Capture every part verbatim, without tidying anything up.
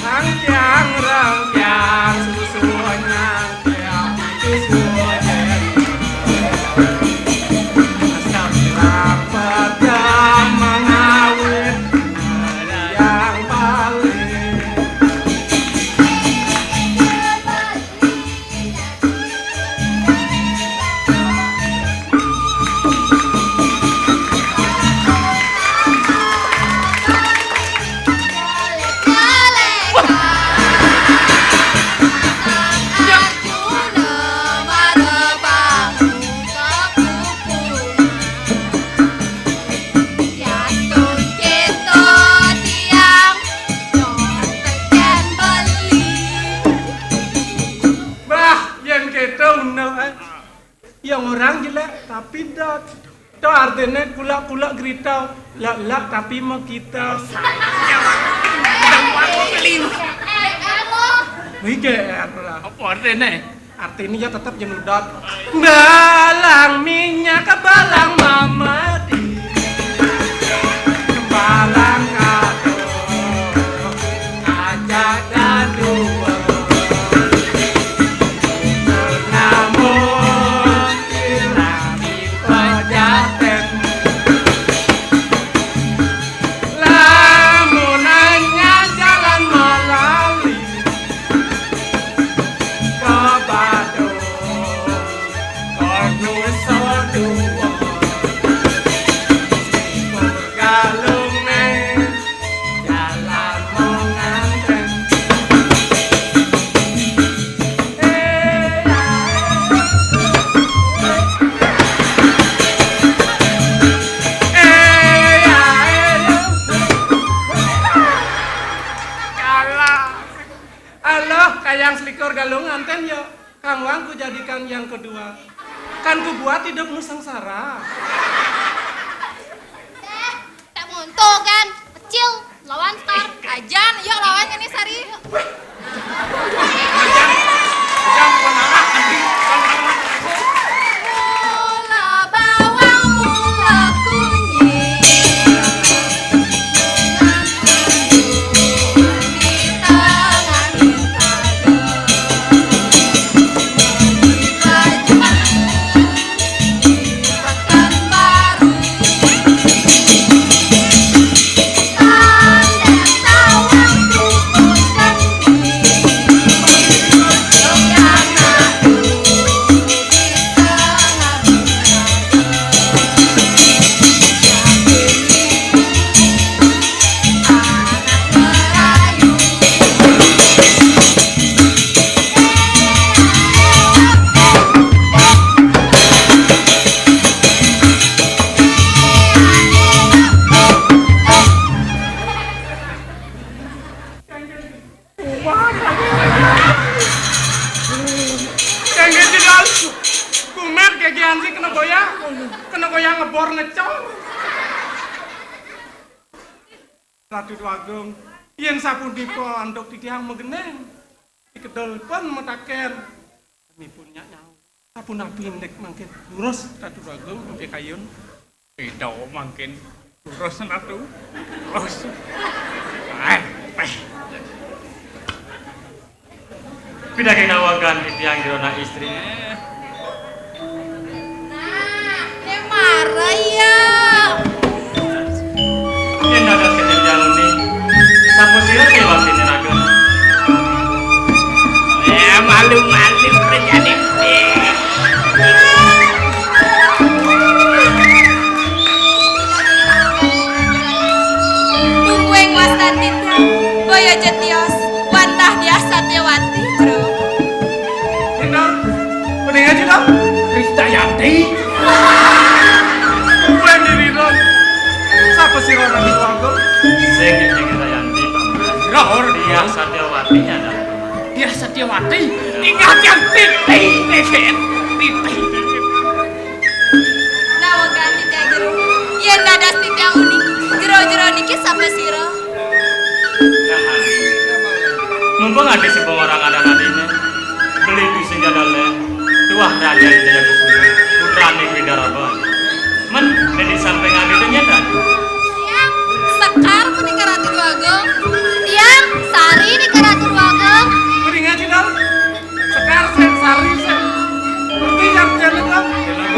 Rangkiang, rangkiang, susun rangkiang, susun. Asam bilang pedang mengawit yang paling. Bah, yén kéto unduk, eh. Yang orang jelek tapi dot. To artiné kulak-kulak gerita, lak-lak tapi mekita. Wih, G R lah. Apa artiné? Artiné ya tetep jeneng dot. Balang minyak, balang mamadi. Balang kado, aja dadua. Namun, ilami pejaten. Lamun hanya jalan malali. Ka Badung, ka Nusa Dua. Selikur galungné, jalan mengantén. Eh, ya, eh. Eh, ya, eh, ya. Kalah. Aloh, kayang selikur galung ngantén ya. Kang Wang ku jadikan yang kedua. Kan ku buat hidupmu sengsara. Eh, tak monto kan? Kecil, lawan star. Ajan, yuk lawan ini Sari. Mula bawang, mula kunyit. Kangge jedal kumer kegian si kena goyang, kena goyang ngebor ngecor. Ratu Déwa Agung, yén sapunika antuk titiang mageneng, dikedel pun mataken, nipun nyak nyaut. Sapunapi ndék mangkin? Durus, Ratu Déwa Agung, mangke kayun. Ida mangkin. Durus, Ratu. Durus. Eh, eh. Pidaging nawegan titiang jero anak istri. Nah, né mara ya. Yén dados kejadian ini, sapa sira sing bakti nyeraga? Ya, malu-malu kerjane. Tungguing wastan titiang, boyo jetios, wantah Diah Satyawati, Bro. Cina, mending aja dong. Krisdayanti. Bukan diri dong. Siapa sih orang itu aku? Sing jenenge Dayanti, Paman. Rohor. Diah Satyawati ada. Diah Satyawati. Ingat yang titik, titik, titik. Nawegan titiang jero. Yén dados titiang uning, jero-jero niki sapa sira? Mumpung adi sing pengorangan adine, beli ku sing jadale, tuah Raden Jaya Kusuma, putrane Windaraba. Men, nek di samping adi nyata. Siap, sekar menika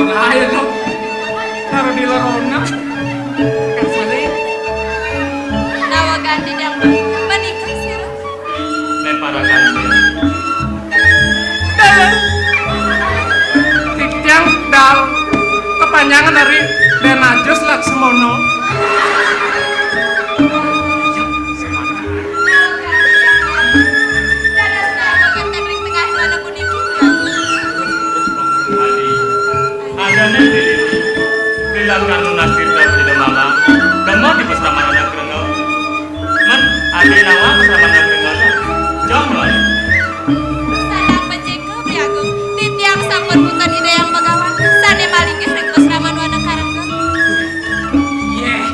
Ayo dong. Taruh di lorona. Kasih. Nawa ganti yang menikah sih. Lemparakan. Dal. Titiang dal. Kepanjangan dari Denajus Laksemono. Adane diri. Dilakukan nasir dan tidak malam. Kemod di pesamaran Krengel. Men, ade nawa sama nang dengar. Jong, Wan. Salam becik, Bli Agung. Titiang sampun punten Ida Hyang Begawan. Sane malinggih ring pasraman Wana Karengga. Yeh.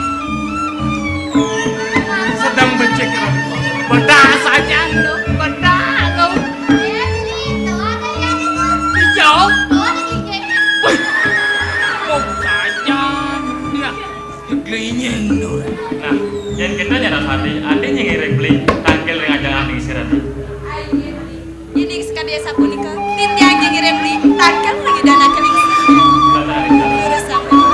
Sedang becik, Wan. Bedah saja, lo. Bedah, lo. Hijau. Wih. Oh, saja. Ya. Glenyeng, Nur. Nah, yen kita nyerat hati, ati nyingiring beli, tangkil ring ajang ati sirati. Jadi sekadi sapunika, titiang nyingiring beli, tangkil ring dana keling. Lurus sapunika.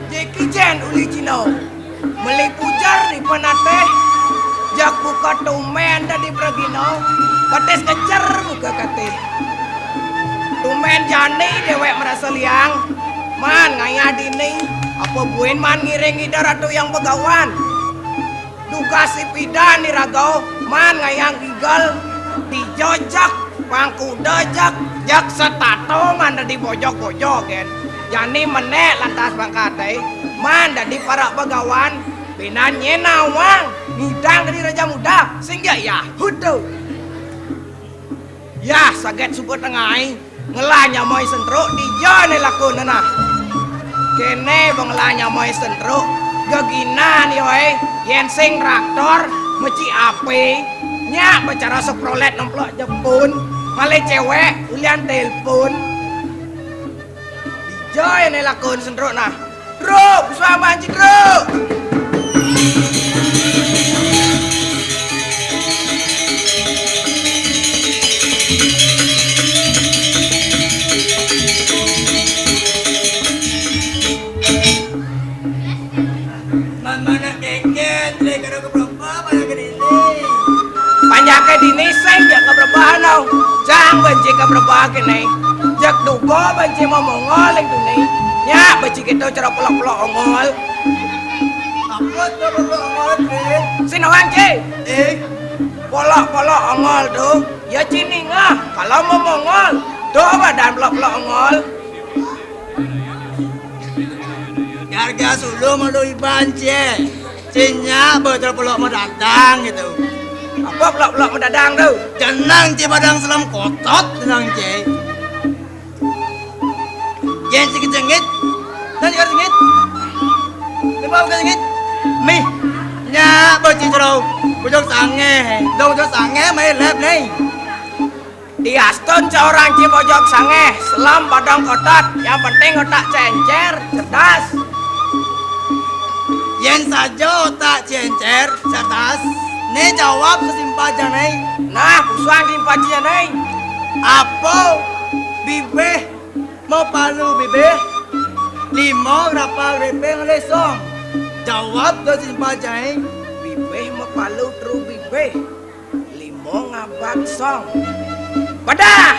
Jeki jen uli Cina. Meli pujar di penateh. Jak buka tumen dadi pragina. Batis kecer buka katih. Tumen jani dewek merasa liang. Man ngayah dini. Apa buin man ngiring Ida Ratu Hyang Begawan. Dugas ipidan iraga, man ngayah ngigel, dija jak, pangkuda jak, jak setato man dadi bojog-bojog, gen. Jani menek lantas mangkate, man dadi parak begawan, pinan nyén nawang, ngidang dadi raja muda, sing ja yah, hudu. Yah, saget suba tengai. Ngelah nyamai sentruk, dija né lakuna nah. Kéné ba ngelah nyamai sentruk, geginan ya waé, yén sing traktor, meci apé, nyak ba cara Chevrolet nemplok jepun, malih céwék, ulian télpon. Dija né lakuna sentruk nah. Truk, suamban ci truk. Man mana kéngkén, tré karo keprok. Panjaké dini sing jak kabrebah no. Cang benci kabrebah kéné. Jak duga benci momongol ing tuni. Nyak benci kéto cara pelok-pelok ongol. Apa to pelok-pelok ongol, Tri? Sing nawang, Ci. Eh. Pelok-pelok ongol to, ya ci ningeh, kala momongol. To badan pelok-pelok ongol. Garga sulu malu iban, Ci. Ci nyak ba cara pelok medadang kéto. Apa pelok-pelok medadang to? Jeneng ci badang selem kotot jeneng ci. Yén ci kejengit, dan juga jengit. Tiba bukan jengit. Mih, nyak ba ci cara bojog sangéh. Dong bojog sangéh, mai lép né. Diastun seorang ci bojog sangéh, selem badang kotot, yang penting otak ci encér, cerdas. Yén saja otak ci encér, cerdas, né jawab sesimpel jané. Nah, pusuang simpel jané. Apa bibih mapalu bibih? Lima rapal riping ngalih song. Jawab to simpel jané. Bibih mapalu tru bibih. Lima ngabad song. Badah!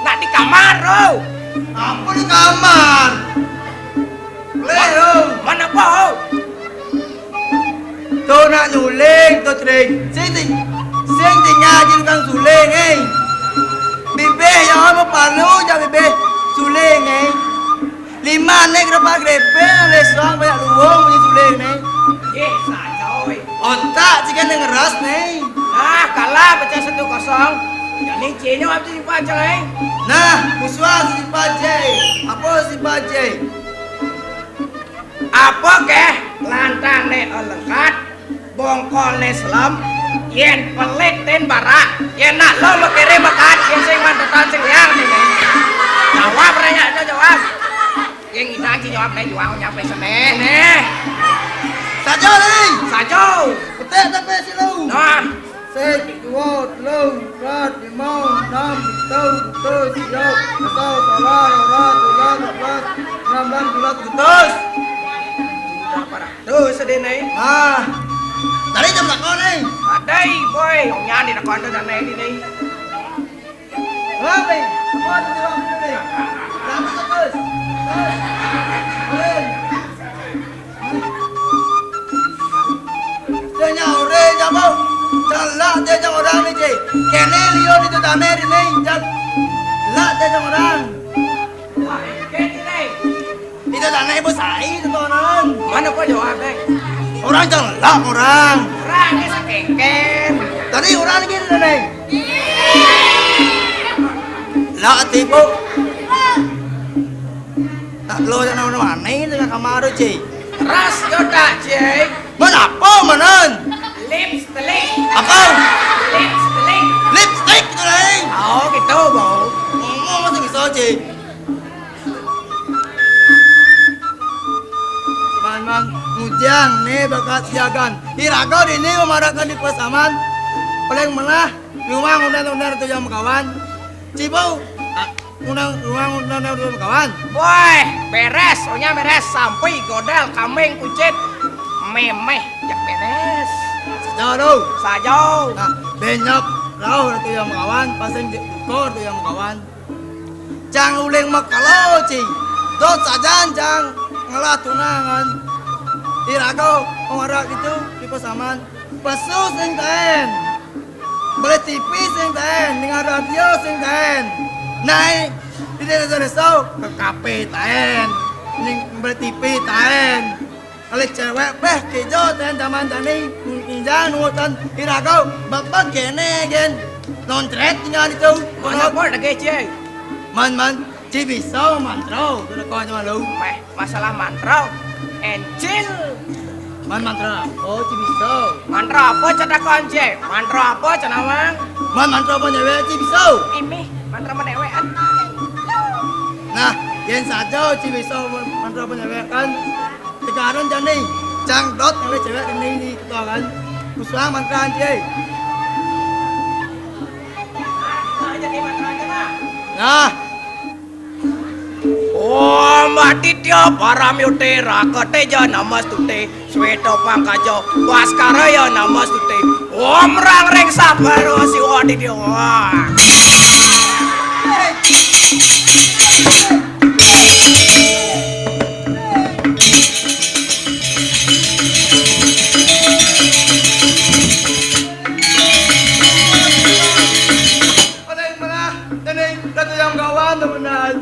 Nak di kamar, oh. Apa di kamar? Leh, oh. Mana apa, oh? Tôh nak nyuling, tôh tring. Sing ting-, sing tinggal jin kang suling, eh. Bibih ya, mau palu ja bibih suling, eh. Lima nek repak grepeng, les rang banyak luwung bunyi suling, eh. Jih, saja, oi. Otak jika ngeras, eh. Nah, kalah pecah satu kosong. Jadi, cino apa sih, Pak, coy? Nah, musuh sih, Pak, jai. Apa sih, Pak, jai? Apa keh lantang ne lengkat, bongkol ne selem, yen pelit tin barak, yen nak lo lo kere mekat, yen sing mantetan sing liang ni. Jawab raya aja jawab. Yen ngidang ci jawab ne juang nyampe seneh ne. Sajo ni. Sajo. Petek tepe silu. Nah. Sik, dua, telu, empat, lima, enam, pitu, pitu, siap, kesal, salah, ora, tulah, tulah, enam belas, tulah, tulah. Tuh, sedih nih. Ah, tadi jam berapa nih? Tadi, boy, yang nyanyi depan tuh dan ini nih. Berapa nih? Apa tuh jawab ini nih? Berapa tuh, Gus? Gus. Gus. Dia nyaure jabo. Jalak dia jang orang ni je. Kene liyo di tu dame di ni jang. Lak dia jang orang. Itu dame ibu sai tu tonan. Mana kau jawab eh? Orang jang lak orang. Orang ni sakengken. Tadi orang ni ni. Lak tipu. Tak lo yang nama mana itu nak kamar je. Ras yo tak je. Mana apa mana? Lipstick. Apa? Lipstick. Lipstick tu lain. Oh gitu bau. Ngomong masih bisa je. Man man, ngujang ne bakat siagan. Irago dini memarakan di pasaman. Paling menah, rumah udah udah tu yang kawan. Cibo, ah, undang rumah udah udah tu yang kawan. Boy, beres, soalnya beres sampai godel kambing kucit memeh jak beres. Saja tu. Saja. Nah, banyak rauh tu yang kawan, pasang di kor tu yang kawan. Jang uling makalo, Ci. Dot sajan jang ngelah tunangan. Irago pemarak itu di pasaman. Pesu sing taen. Beli T V sing taen, dengar radio sing taen. Naik di desa-desa ke kafe taen. Ning beli T V taen. Kali cewek beh kejo ten zaman tani injang nutan irago bapak gene gen noncret tinggal itu. Mana kok lagi cie? Man man ci bisa mantro tu kau cuma lu. Meh masalah mantro encil. Man mantro apa ci bisa? Mantro apa cetakan cie? Mantro apa cenawang? Man mantro apa nyewe ci bisa? Imi mantro menewean. Nah, yen saja ci bisa mantro apa nyewe kan. Tegaron jani, cang dot ngale cewek ini di ketuangan. Musuhan mantra anjay. Nah. Om Aditya Paramyote Rakateja Namastute Sweta Pangkaja Baskaraya Namastute Om Rang Reng Sabaro Siwa Aditya. Wah. Paling menah, dening Ratu Yang Gawan temenan.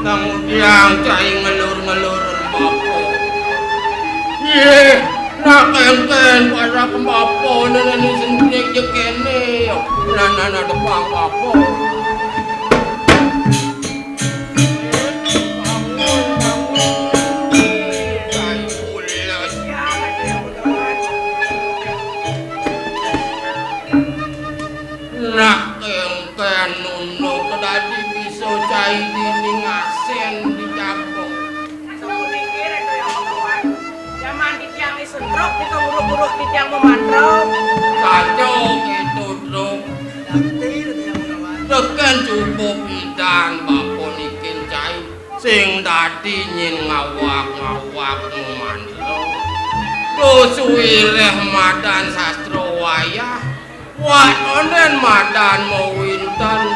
Nang udiang cai ngelur-ngelur mapo. Yeh, nak kengken para kemapo neneni sendik jekene. Nanana depang mapo. Cai pulas. Cai dini ngasen di Jabong. Sapuniki, Ratu Hyang Bagawan. Jaman titiang disentruk, dituruk-turuk titiang mamandra. Saja kéto, Truk. Teken cuba pidan bapa niki, Cai. Sing dadi nyén ngawag-ngawag mamandra. Terus wiréh madan sastra wayah. Wah, ondén madan mawinten.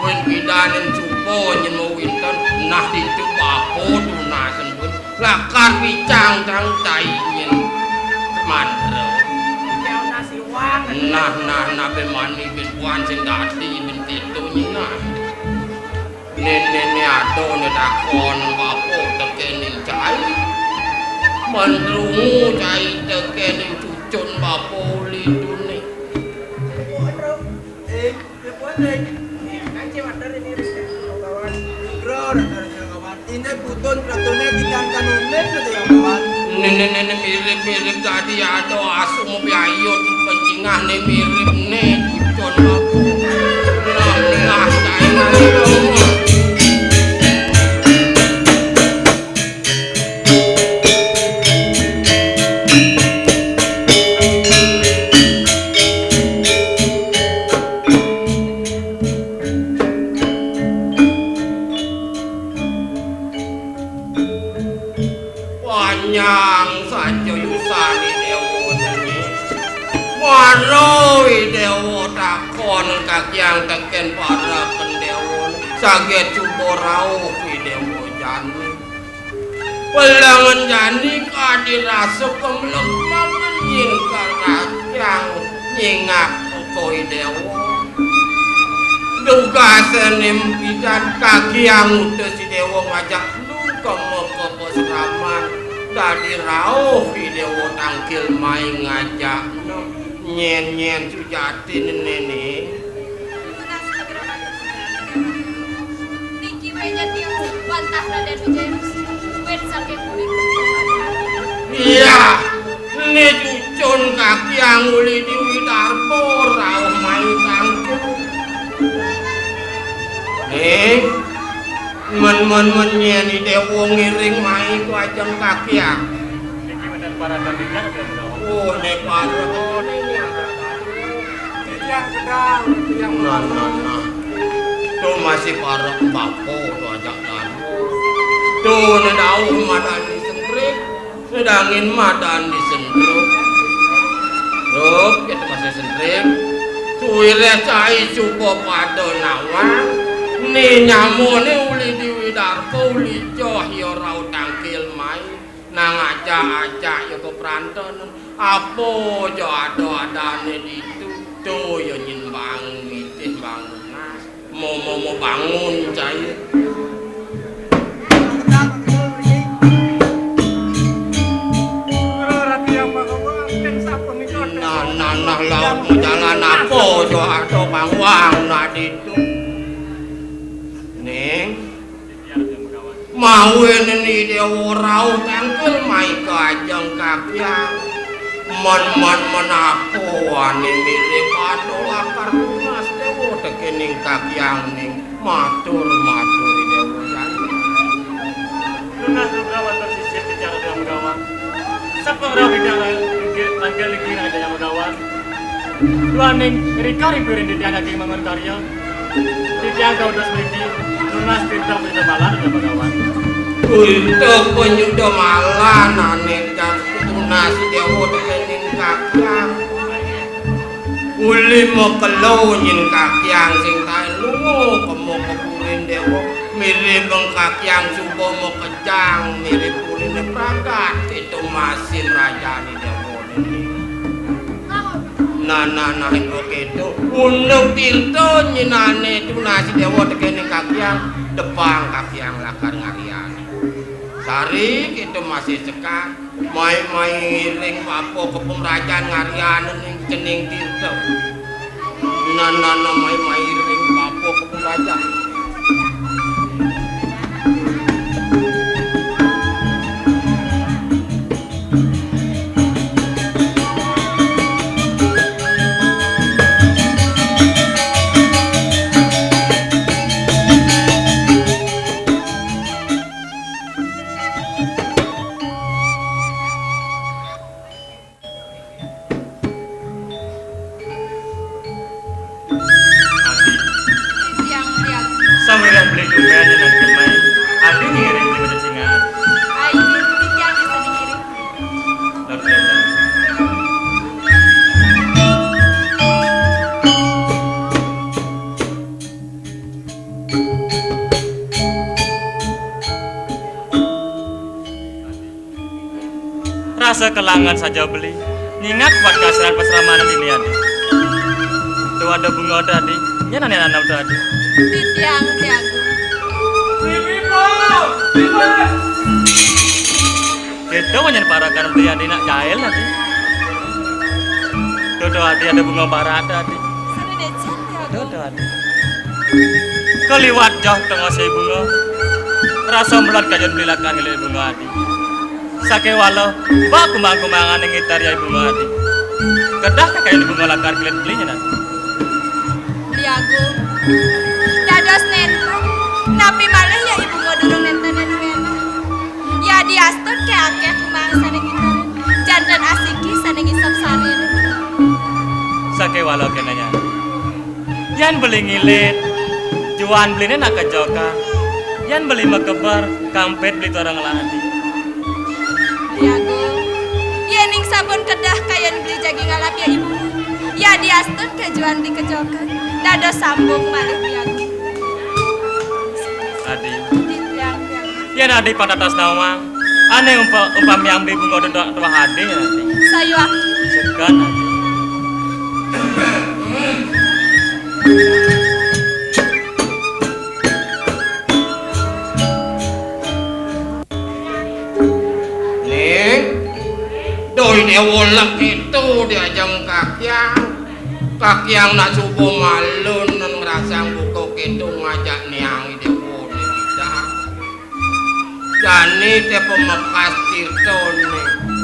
Buin pidanin cuba nyén mawinten. Nah, ditu bapa tunasen buin. Lakar picang dang Cai nyén mandra. Nah, nah, nah, ben mani, ben buan sing dadi, ben kéto nyén nah. Néné ada né takon bapa tekéning Cai. Mandrungu Cai tekéning cucun bapa uli duné. Eh, ya, Puan, eh. Ya, kan, Cai, matur ini, Ratu Hyang Bagawan. Bro, Ratu Hyang Bagawan. Ini putun ratuné kidan kanunit, Ratu Hyang Bagawan. Néné, néné, mirip-mirip tadi ada asung biayut pencingah né mirip né cucun aku. Nah, nah, Cai, nah, nah. Panjang saja yusan I Déwa tadi. Mara I Déwa takon kakiang tekén pareken Déwa. Saget cuba rauh I Déwa jani. Pelengen jani kadi rasa kemlek mangen nyén kakiang nyingak uko I Déwa. Dugasé nempidan kakiang utus I Déwa ngajak lu kema ka pasraman. Dadi rauh I Déwa tangkil mai ngajak nyén-nyén sujati néné. Niki wéh jati wantah Radén Wijaya Musti. Wit saking punika. Iya, né cucun kakiang uli Déwi Darba rauh mai tangkil. Ning, men, men, men nyén I Déwa ngiring mai ka ajeng kakiang. Niki wénten paratan ingkang Oh, né parek. Titiang kedal, titiang Nah, nah, nah. Tuh masih parek bapa tuh ajak tadi. Tuh, né dauh madan disentrip, né dangin madan disentrip. Truk, kéto masih sentrip. Suwiréh Cai cuba pada nawang, né nyamané uli Déwi Darba, uli joh ya rauh tangkil mai. Nang ajak-ajak ya ka prantén. Apa ja ada-adané ditu, to ya nyén bangun mitih bangun nas. Mo, mo, mo bangun, Cai. Nah, nah, nah, laut majalan apa ja ada pangwang nah ditu. Ning. Mawinan I Déwa rauh tangkil mai ka ajeng kakiang. Men, men, men apa ané mirip ada lakar tunas Déwa tekéning kakiang ning matur, matur I Déwa jani. Tunas Rudra matur sisip titiang Hyang Bagawan. Sapeng rauh titiang tangkil niki Hyang Bagawan. Duaning rika ring piring titiang daging mangun karya. Titiang kautus mriki nunas tirta panyuda malan ya Bagawan. Tirta panyuda malan ané kang tunas Déwa tekéning kakiang. Uli makelo nyén kakiang sing taén lunga kema ka purin Déwa. Mirib kakiang suba makejang, mirib puriné pragat, kéto masih rajané Déwa. Nah, nah, nah, iku kéto. Unduk tirta nyinané tunas Déwa tekéning kakiang, tepang kakiang lakar ngaryané. Sari kéto masih sekar, mai-mai ngiring bapa ka pemrajan ngaryané ning cening tirta. Nah, nah, nah, mai-mai ngiring bapa ka pemrajan. Yang beli tumben yang nangkil main. Adi ngiring beli macam singa. Ai, titiang bisa dikirim. Lor Beli. Rasa kelangan saja beli. Nyingak buat kasiran pasramanan ini, Adi. Tuh ada bunga tadi. Nyana nyana tadi. Titiang, Tiago. Kita menyen parakan beli, Adi, nak jahil nanti. Tuh, tuh, Adi, ada bunga barat tadi. Sudah deh, Tiago. Tuh, tuh, Adi. Keliwat jauh tengah si bunga. Rasa melat kajan beli lakan ngilir bunga, Adi. Sakewala, bak kumang-kumangan ngitar ya ibu mati. Kedah kakak ibu ngelakar kelit belinya nanti. Beli Agung. Dados nenten. Napi malih ya ibu durung nenten anu enak. Ya diastun ke akeh kumang sane ngitar. Janten asiki sane ngisap sare. Sakewala kenanya. Yan beli ngilit, juan beline nak kejokan. Yan beli mekeber, kampet beli torong ladi. Beli Agung, yening sampun kedah kayan beli jagi ngalap ya ibu. Ya diastun ke juan beli kejokan. Dados sambung malih beli Agung. Adi. Beli Agung. Yan adi patatas nawang. Ane umpa-, umpamiang beli bunga dedak tuah adi, adi. Sayuwakti. Sekan, adi. Ning, doi dewa lek itu diajeng kakiang. Kakiang nak suba malun ngrasang buka keto ngajak niang dewa ning. Jani te pemekas tirtone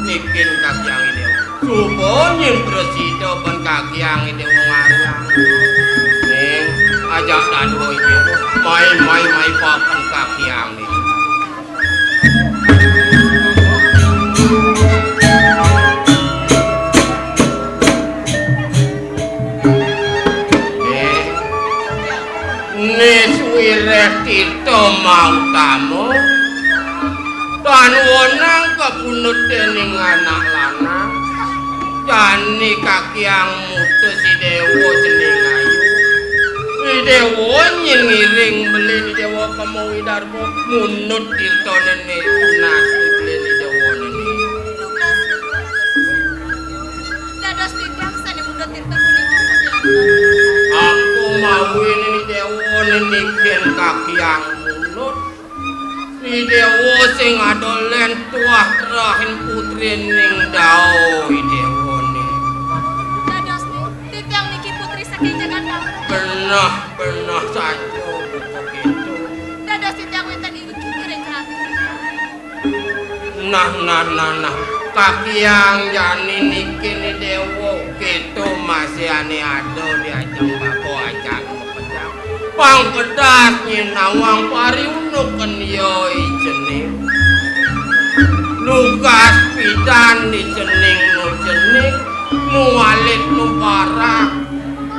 nikin kakiang ide. Suba nyen prasida ban kakiang ide wong Arya. Ning, ajak dadua ide. Mai, mai, mai papan kakiang ide. Ning, Niswireh Tirta Mautama, tan wenang kapundhut dening anak lanang, jani kakiang mutus Idewa cening ayu. Idewa nyen ngiring beli Idewa kemo Widarba, mundhut tirtane ne tunas beli Idewa nene. Dados titiang sane mundhut tirta puniki. Aku mawi nini dewa nini gen kakiang mundhut. Ni dewa sing adolen tuah terahin putri ning dao i dewa ni. Dados ni, titiang niki putri saking jagat Dao. Benah, benah saja buka gitu. Dados titiang wenten inggih ring ratu. Nah, nah, nah, nah. Kakiang jani niki ni dewa, kita masih ane ada di ajeng bapa ajeng pepejang. Pang kedas nyinawang pariunuken ya i cening. Lugas pidan di cening nu cening, nu alit nu parah,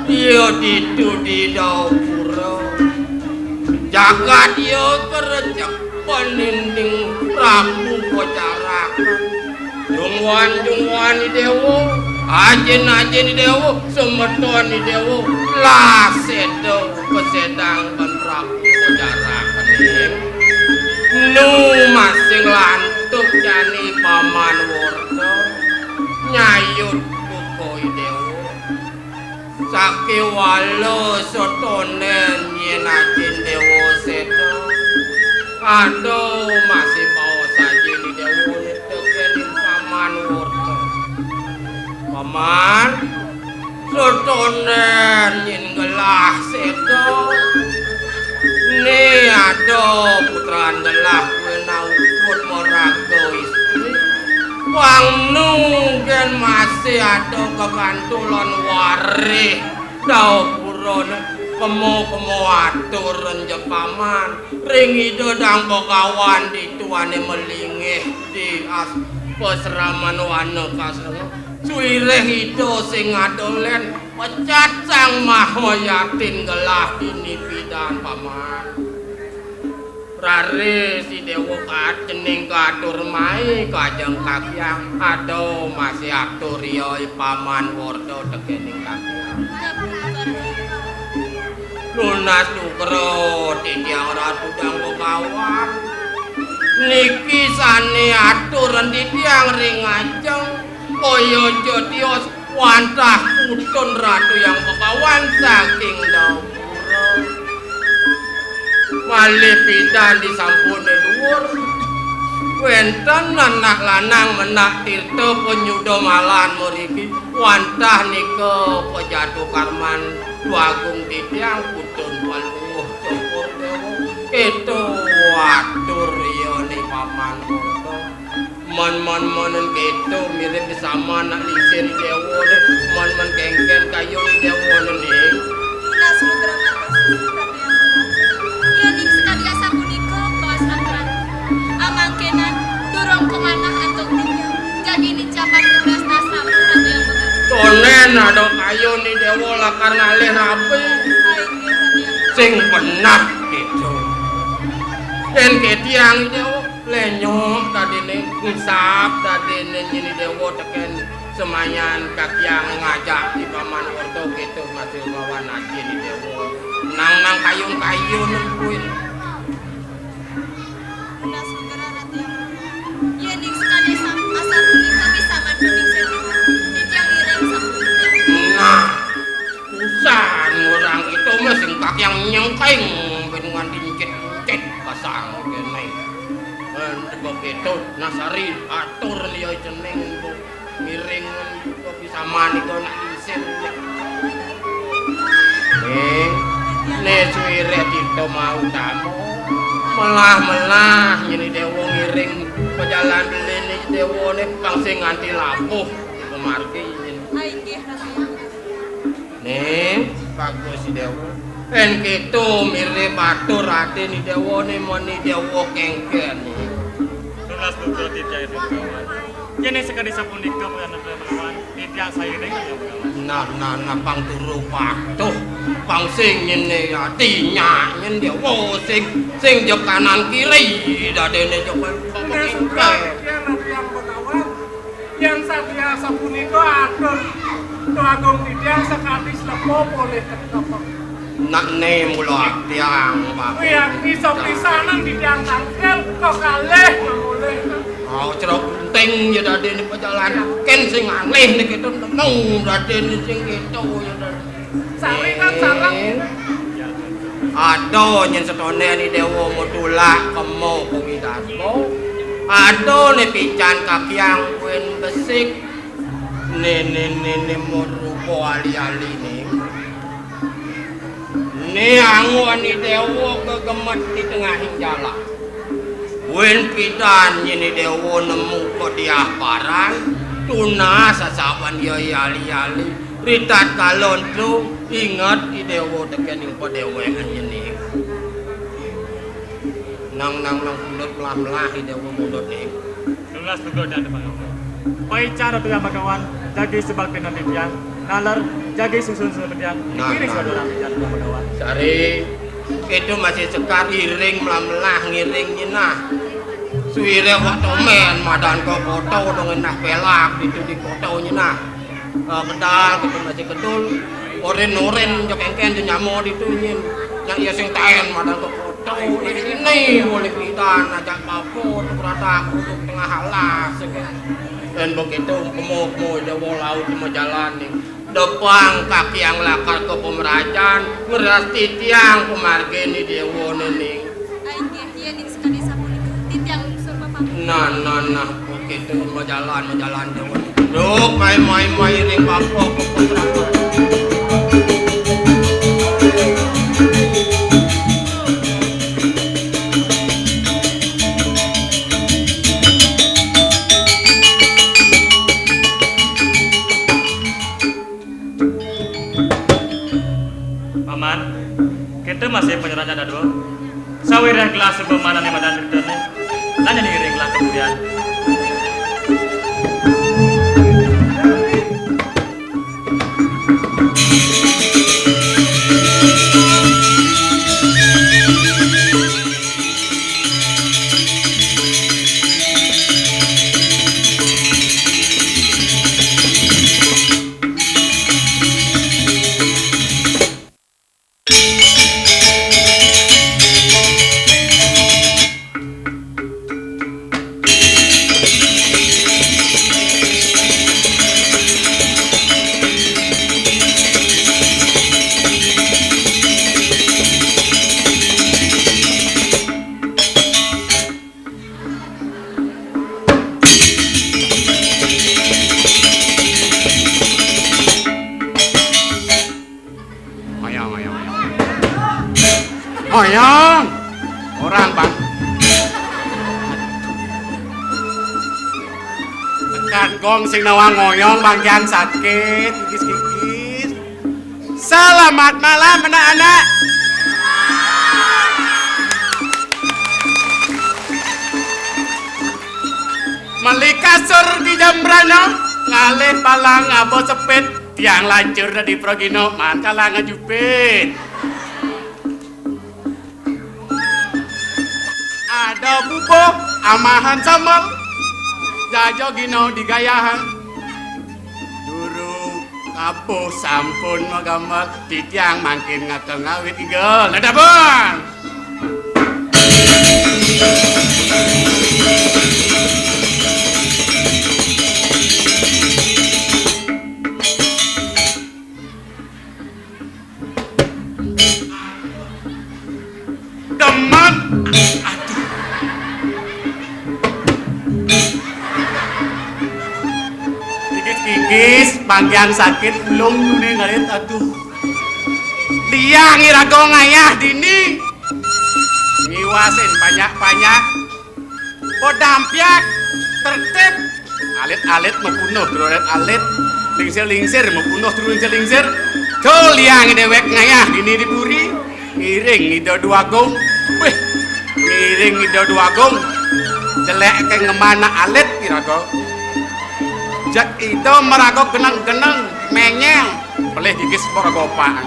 ya ditu di Daupura. Jagat ya kerecek. Paninding Prabu Kocarakan. Jungwan-jungwan i dewa, ajin-ajin i dewa, semeton i dewa, lah seda pesedang ban Prabu Kocarakan. Nu masing lantuk jani Paman Warta, nyayut buka i dewa. Sakéwala satonden yén ajin Déwa séda. Aduh, masih baos ajin Déwa nitekening Paman Warta. Paman, satonden yén gelah séda. Né ada putran gelah kuwi nauput maraga istri. Pang nu gén masih ada kegantulan warih Daupura, kemo-kemo atur ring Paman, ring Ida Dang Begawan ditu ané malinggih di as-, pasraman wana kasana. Suwirih Ida sing adolen, pecat Sang Maha Yatin gelah dini pidan, Paman. Ari si Déwa kacening katur mai kajeng kakiang, ada masih atur iya Paman Warda tekening kakiang. Nunas nugra titiang Ratu Dang Begawan. Niki sané atur titiang ring ajeng kaya ja tios wantah putun Ratu Yang Begawan saking Dawura. Malih pidan disampun luhur. Wénten anak lanang menak tirta panyuda malan mriki wantah nika pajatu karman Dwagung titiang putun Palungguh Cokor Déwa. Kéto atur iyané Paman Warda. Mon-mon-monen kéto mirip sama anak lingsir Déwa né. Mon-mon kéngkén kayun Déwa né. Tunas nugra matur suksma Ratu Yang Begawan. Yéning sakadi asapunika baos aturan. Amangkénan durung kamanah antuk titiang. Jagi nicapan tugas dasar Ratu Yang Begawan. Tondén ada kayun Déwa lakar ngalih rabi. Inggih Ratu Yang Begawan. Sing benah kéto. Yén kétiang Déwa. Lenyok dadiné, ngusap dadiné nyini Déwa tekén semayan kakiang ngajak di Paman Warda kéto masih lawan aji ni Déwa. Nang-nang kayun-kayun kuwi. Tunas nugra Ratu Yang Begawan. Yéning sakadi sam-, asapunika bisa mantuning setiman, titiang ngiring sapunika. Nah, usan ngurang itu mah sing kakiang nyengking ben nganti nyicit-nyicit basang kéné. Sebab itu, nasari atur liya cening, Bu. Miring, Bu, bisa mani to nak isin. Ning, né suwiré kita mau tamu. Melah-melah nyini Déwa ngiring pejalan beli ni Déwa né pang sing nganti labuh. Pemargi nyini. Ah, inggih, Ratu. Ning, bagus Déwa. Yén kéto mirip atur ati ni Déwa né meni Déwa kéngkén. Tunas nugra titiang Déwa. Yén sakadi sapunika panganan Déwa, titiang sairing Déwa. Nah, nah, nah, pang turu patuh. Pang sing nyene ati nyak nyen Déwa sing, sing jekanan kiri dadene jekanan. Tunas nugra titiang Déwa. Yén sadia sapunika atur Déwa Agung titiang sakadi slepa polih ketepek. Nak né mula tiang, Pak. Wiakti sapisanan titiang tangkil kekalih mamulih. Oh, cerok penting ya dadene pejalan. Kén sing aneh niki to nemu dadene sing kéto ya dadene. Sari kan sareng. Ada nyén setone ni Déwa mutulak kemo kuwi darba. Ada né pican kakiang kuwi besik. Néné-néné merupa ali-ali né. Né angon ni Déwa gegemet di tengahing jalan. Wén pidan nyini Déwa nemu kodiah paran, tunas sasaban ya ali-ali. Ritatkala ento inget i Déwa tekening padéwékan nyene. Nang, nang, nang pundut melah-melah i Déwa mundut ning. Nunas tugas dan pangapura. Paican Ratu Yang Bagawan, jagi subakti nanti tiang, naler, jagi susun-susun tiang, nah, kiring nah. Saudara tiang Ratu Yang Bagawan. Sari, itu masih sekar iring melah-melah ngiring nyinah. Suwire kok tomen madan kok foto dong endah pelak itu di foto nyinah. Eh, kedal, gitu, masih kedul. Oren-oren, jok engken, jok nyamo, ditu, nyin. Yang iya sing taen, madan kok foto, ini, boleh pidan, ajak papo, tuh, rata, untuk tengah alas, gitu. Dan begitu, kemo-kemo, Jawa laut, sama jalan, nih. Depang, kaki yang lakar ke pemerajan, ngeras titiang, pemargeni, Dewa, nih. Inggih, yéning sakadi sapunika, titiang lungsur pamit. Nah, nah, nah, oke, tuh, majalan, majalan, tuh. Duh, mai, mai, mai, ring bapa, bapa, bapa. Paman, kita masih penyerahan dadua. Sawireh gelah sebemanané madan ritene, nanya ngiring gelah kemudian. Perang, Bang. Tekan gong sing nawang ngoyong, Bang, kian sakit, kikis-kikis. Selamat malam, anak-anak. Meli kasur di Jambrana, ngalih palang abo sepit, tiang lancur dadi pragina, man kalang ngajupit. Ada bubuh amahan sambel, jaja gina digayahang. Duru kapuh sampun magambel, titiang mangkin ngakal ngawit igel. Ledabang! Demen. Aduh. Kikis-kikis, panggian sakit, ulung dunia ngarit, aduh. Tiang iraga ngayah dini. Ngiwasin panyak-panyak. Podampiak, tertib. Alit-alit mapunduh turu alit-alit. Lingsir-lingsir mapunduh turu lingsir-lingsir. Kaliang déwék ngayah dini di puri. Ngiring Ida Déwagung. Wih, ngiring Ida Déwagung. Jelék ké ngemana alit iraga. Jak Ida maraga geneng-geneng, menyel. Pelih gigis maraga opak.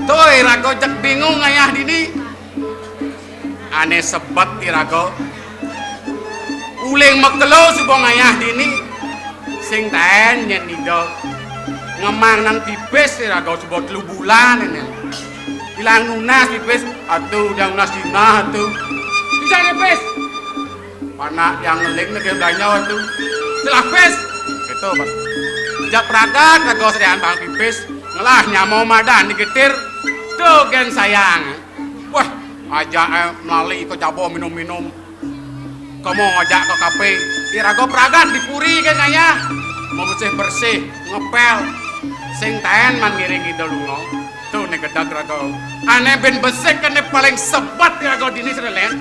Tuh, iraga jak bingung ngayah dini. Ané sebet iraga. Uling makelo suba ngayah dini. Sing taén nyén Ida. Ngemang nang pipis iraga suba telu bulan ini. Ilang nunas pipis, atuh udah nunas dina atuh. Bisa pipis. Panak yang ngeling negé belanja atuh. Silah pis. Gitu, Pak. Jak pragat raga sediaan bang pipis. Ngelah nyama madan digetir. Tuh gén sayang. Wah, ajak, eh, melali ka jaba minum-minum. Kemo ajak ka kafe. Iraga pragat di puri ké ngayah. Mau bersih-bersih, ngepel. Sing taén man ngiring Ida lunga. Tuh né gedeg raga. Ané bin besik ané paling sebet raga dini srelén.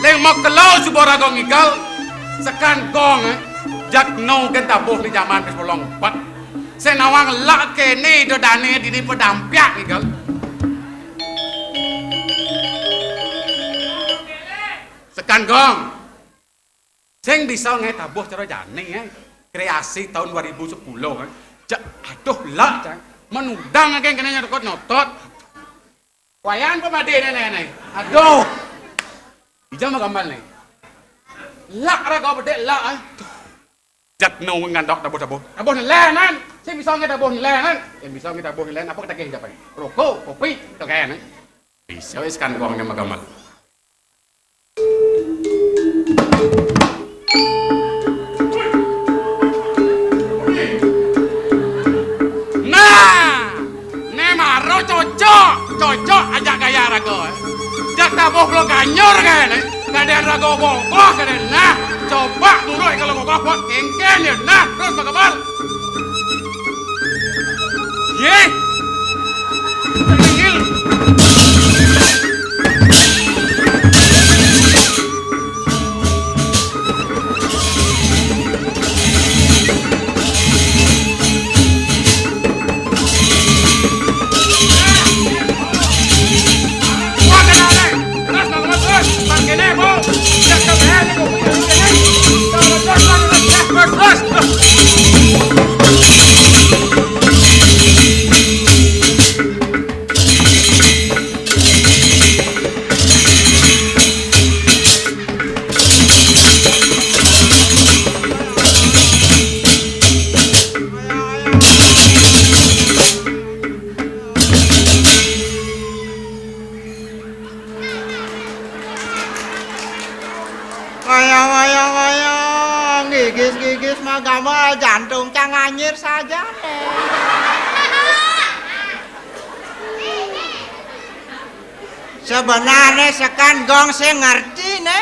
Ling makelo suba raga ngigel. Sekan gong, eh. Jak no gén tabuh ni jaman wis bolong bet. Sing nawang lak kéné Ida dané dini padampiak ngigel. Sekan gong. Sing bisa ngaé tabuh cara jani, eh. Kreasi tahun dua ribu sepuluh, eh. Cak, aduh, lak, cak. Menudang aké kéné nyotot-nyotot. Wayan pamadéné, né, né. Aduh. Ija mah gambar, né. Lak raga bedék, lak, eh. Jak nu ngandok tabuh-tabuh. Tabuh nelénan. Sing bisa ngaé tabuh nelénan. Yang bisa ngaé tabuh nelénan. Apa kita kaya dapat? Rokok, kopi, itu kan, eh. Bisa wis kan uangnya mah gambar. Nah, né mara cocok, cocok ajak gaya raga. Jak tabuh kula ganyur kaé né. Kadén raga bogoh kadén. Nah, coba buruh kalau bogoh buat kéngkén ya. Nah, terus bakal. Yé. Tengil. Wayah, wayah, wayah, ngigis-ngigis mah gamel jantung cang anyir saja. Sebenarnya sekan gong sing ngerti né.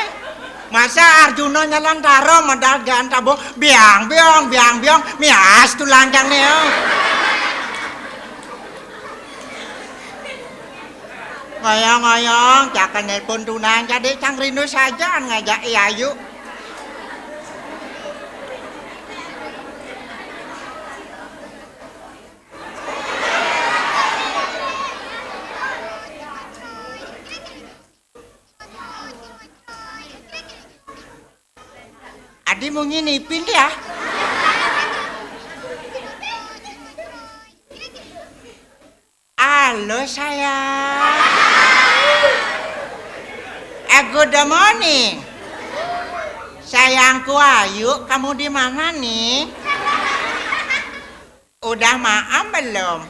Masa Arjuna nyelang taro medal gan tabuh biang biong biang biong mias tulang cang né. Ngoyong-ngoyong, cakén nelpon tunangan, jadi cang rindu saja ngajak Ayu. Adi munyi nipin dia. Halo, sayang. Eh, good morning. Sayangku Ayu, kamu di mana nih? Udah maam belum?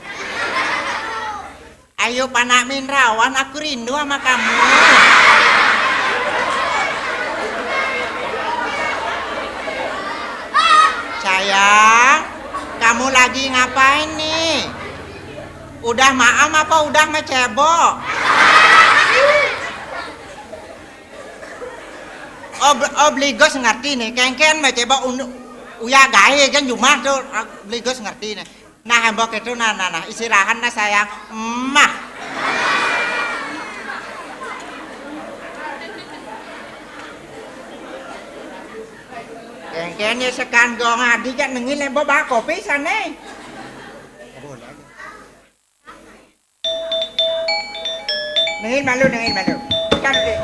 Ayu, panak minrawan, aku rindu sama kamu. Sayang, kamu lagi ngapain nih? Udah maam apa udah macebo? Ob obligos ngerti nih, kéngkén macebo un- uya gaé kan jumah tuh, obligos ngerti nih. Nah, mbok itu nah, nah, nah, istirahat nah sayang. Emah. Kéngkén ya sekan gong adi jak nengil lembo bawa kopi sana. Nengil malu, nengil malu. Kan deh.